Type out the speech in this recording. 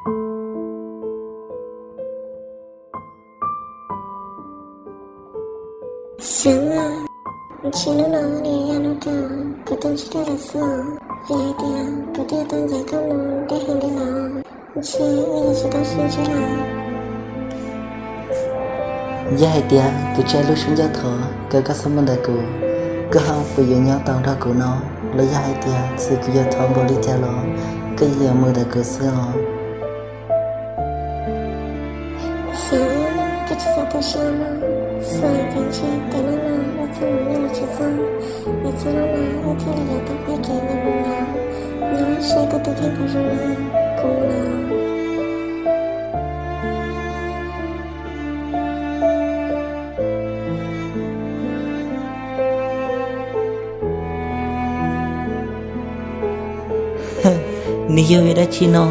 Xyov, ntshe hnub no nws yog hnub kawg, kuv twb ntsib dua lawm xwb os. Vim hais tias kuv twb tau ncaim koj mus deb heev li los, ntshe wb yuav tsis tau sib ntsib lawm. Yog hais tias kuv tsa lub suab ncauj thov kom koj txhob mus ntawm kuv, koj ho puas yuav nyob tau nrog kuv no? Los yog hais tias txawm kuv yuav thov npaum li cas los koj yeej yuav mus ntawm kuv xwb os? Xyov, koj tsis txhob tu siab mog, xav tias ntshe tiam neej no wb txoj hmoov yuav los tsis txog, es txog hnub no wb thiaj li yuav tau peb kev nyob mus nyob. Nyob saib koj tus kheej puas zoo na, kuv los. Nws yog vim dab tsi no